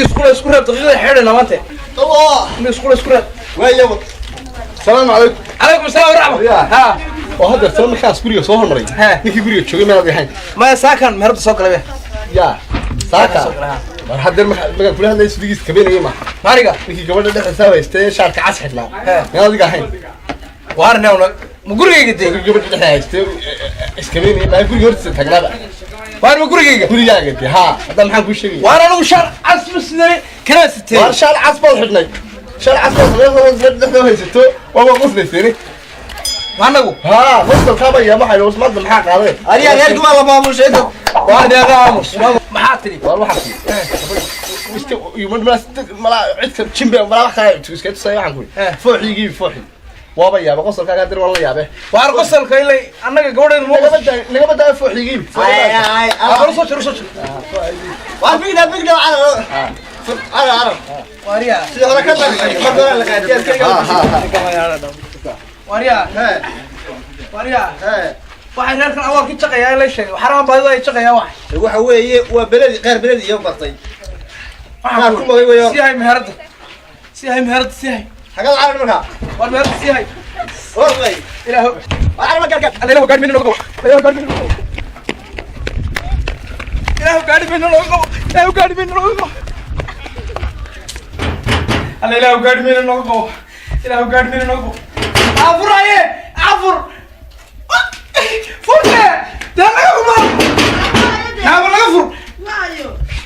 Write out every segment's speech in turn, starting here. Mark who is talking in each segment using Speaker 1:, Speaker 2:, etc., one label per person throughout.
Speaker 1: Isku isku reeb, daqiiqada xidhayna maanta.
Speaker 2: Allah.
Speaker 1: Mid isku isku reeb.
Speaker 2: Waaya, salaamu calaykum.
Speaker 1: Calaykum asalaam waraxma.
Speaker 2: Ya.
Speaker 1: Ha.
Speaker 2: Oo hadda soo markaas guriga soo hormaray.
Speaker 1: He.
Speaker 2: Ninkii guriga joogay meelaad ahayn?
Speaker 1: Maya, saakan meherada soo galay be.
Speaker 2: Ya saaka.
Speaker 1: Soo galay, ha.
Speaker 2: War haddeer markaan kula hadlayay sudigiis kabeenayay ma?
Speaker 1: Maariga.
Speaker 2: Ninkii gabadha dhex xisaab haystay, shaarka cas xidhnaa.
Speaker 1: He.
Speaker 2: Meelaad adiga ahayn?
Speaker 1: Waar newna ma gurigayga dee?
Speaker 2: Ninkii gabadha dhex haystay iskabeenayay maa guriga hortiisa taagnaaba?
Speaker 1: Waar ma gurigayga?
Speaker 2: Gurigaaga dee, haa. Hadda maxaan kuu sheegaya?
Speaker 1: Waar anigu shaar cas ma sidane, kana sitee.
Speaker 2: Waar shaar cas baad xidhnay, shaar cas baad xidhnay, gabadha dhexda haysato waaba qoslayseeni.
Speaker 1: Anagu?
Speaker 2: Haa, qosalkaaba yaa waxay maanta maxaa qaaday?
Speaker 3: Adiga reerku waa la maamushay.
Speaker 1: Waar deeqa aamus, maxaa tiri?
Speaker 2: Waar waxaa iska malaa cidka jimbe malaa wax kale iska tusay waxaan ku
Speaker 1: Eh.
Speaker 2: fooxigii fooxi waaba yaaba qosolkaaga hadir waan la yaabe.
Speaker 1: Waar qosolka ilay annaga gabadheedu ma
Speaker 2: nagama daa, nagama daa fooxigii.
Speaker 1: Aa, soo jiro, soo jiro.
Speaker 3: Waa bigna bigna cara cara cara.
Speaker 1: Waariya.
Speaker 3: Sida hore ka dhaqay mar hore la qaatay askariga.
Speaker 1: Waariya. Waariya. Waxay reerkan awaal ka jaqayaa in la sheegay xaraan baadida ay jaqayaa wax.
Speaker 3: Waxa weeye waa beledi qaar beledi iyo bartay.
Speaker 1: Waxaan
Speaker 3: Qaar ku magay weeyo.
Speaker 1: Sii hay meherada, sii hay meherada, sii hay.
Speaker 3: Xagad cara marka.
Speaker 1: Waar meherada sii hay.
Speaker 3: Orday.
Speaker 1: Ilaahu.
Speaker 3: Cara ma gargar.
Speaker 1: Alla, ilaahu gaadhi mayna nooga qabo, ilaahu gaadhi mayna nooga qabo, ilaahu gaadhi mayna nooga qabo, ilaahu gaadhi mayna nooga qabo, alla, ilaahu gaadhi mayna nooga qabo, ilaahu gaadhi mayna nooga qabo. Afur aye, afur, furte dee, naga fur, naaba naga fur.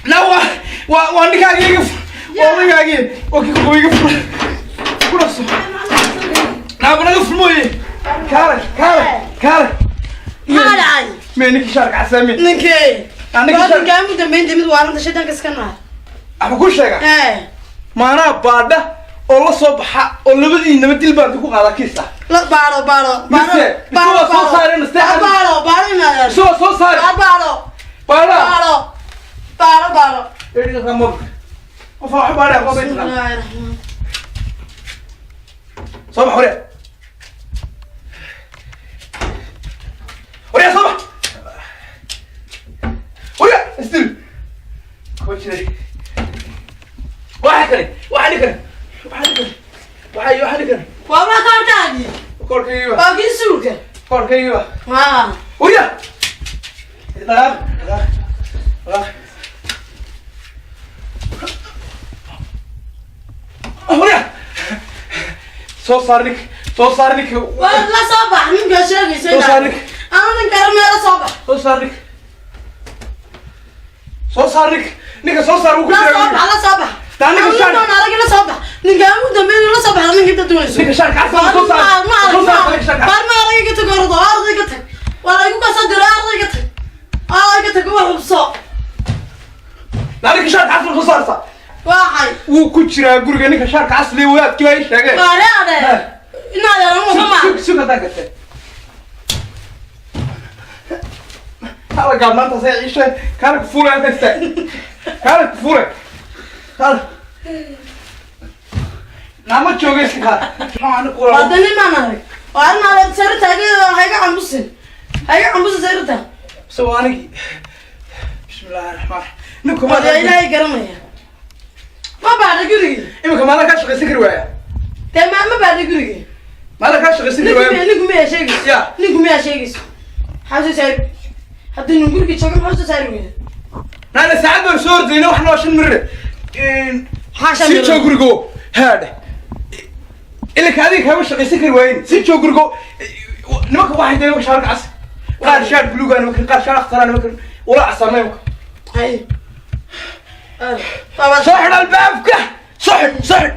Speaker 1: Na waa ninkaagi iga fur, waa odaygaagi, waa kii kuwa iga fur ku dhaqso. Naaba naga fur mooye, kaale, kaale, kaale.
Speaker 4: Maxaa dhacay?
Speaker 1: Me ninkii shaarka casaame?
Speaker 4: Ninkee?
Speaker 1: Aniga
Speaker 4: waa ninkaa ugu dambeynta mid waaranta shaydaanka iska naar.
Speaker 1: Waxba ku sheega.
Speaker 4: Ee.
Speaker 1: Maanaa baadha oo la soo baxa oo labadiinaba dil baan ku qaadaa kiis ah.
Speaker 4: La baaro, baaro, baaro.
Speaker 1: Mise
Speaker 4: baaro.
Speaker 1: waa soo saareen
Speaker 4: Baaro, baaro inaad
Speaker 1: mise waa soo saare.
Speaker 4: Baaro.
Speaker 1: Baadha.
Speaker 4: Baaro, baaro, baaro.
Speaker 1: Edhiga mobilka qof wax baadha qof ay taqaan.
Speaker 4: Bismillaahi raxmaan.
Speaker 1: Soo bax warya, warya, soo bax warya, isdil kuma jiray. Waxa kale, waxa ni kale, waxa ni kale, waxa ni kale.
Speaker 4: Waa ma kaarkaagii?
Speaker 1: Koorkaygiiba.
Speaker 4: Waa kii suulka.
Speaker 1: Koorkaygiiba.
Speaker 4: Haa.
Speaker 1: Warya, dhaqaaq, dhaqaaq, dhaqaaq, warya, soo saar ninka, soo saar ninka.
Speaker 4: Waa la soo bax ninkaa sheegaysa.
Speaker 1: Soo saar ninka.
Speaker 4: Ama nin kale mee la soo bax.
Speaker 1: Soo saar ninka, soo saar ninka, ninka soo saar, wuu ku
Speaker 4: La soo
Speaker 1: jiraa.
Speaker 4: bax, la soo bax.
Speaker 1: Taa ninka shaar-
Speaker 4: Ninkaan arag, la soo bax ninkaa ugu dambeyn, la soo bax ninka inta doonayso.
Speaker 1: Ninka shaarka cas soo saar, soo saar ninka shaarka cas.
Speaker 4: Baar ma arag, iga tag ordo, arday ka tag, waa la igu kasoo diray, arday ka tag, arday ka tag, wax hubso.
Speaker 1: Naa ninka shaarka cas soo saarsa.
Speaker 4: Waxay
Speaker 1: Wuu ku jiraa guriga ninka shaarka cas lee, wadaadkii baa ii sheegay.
Speaker 4: Baare ade inaad yaran ma
Speaker 1: Sug, sug, haddaan gartay hala gaabnaantaas ay ciishe. Kaala ku fuulay halka istaag, kaala ku fuulay, kaala naama jooga iska qaad.
Speaker 4: Waa nin maan arag, waa arrin adeer sariirta hayga cambusin, hayga cambusin sariirta.
Speaker 1: Isagoo anigii, bismillahi raxmaan, ninku
Speaker 4: waa ilaahay garanaya, ma baadha gurigii.
Speaker 1: Iminka maalin kaa shaqaysan kari waaya.
Speaker 4: Dee ma baadha gurigii.
Speaker 1: Maalin kaa shaqaysan kari waaya.
Speaker 4: Ninku miyaa sheegayso?
Speaker 1: Ya.
Speaker 4: Ninku miyaa sheegayso? Maxaa soo saari haddii nin gurigii joogo? Maxaa soo saari weyda?
Speaker 1: Naana saacad baan soo ordayna, wax noo shan mirre.
Speaker 4: Maxaa shan
Speaker 1: Sii
Speaker 4: mirre?
Speaker 1: joog gurigo haadhe, ilinka adiga kaama shaqaysan kari waayin. Sii joog gurigo. Nimanka waxay dee nimanka shaarka cas, qaar shaar buluuga nimankan, qaar shaar akhtara nimankan, wala casarna nimanka.
Speaker 4: Hay. Baba.
Speaker 1: Soo xidh albaabka, soo xidh, soo xidh.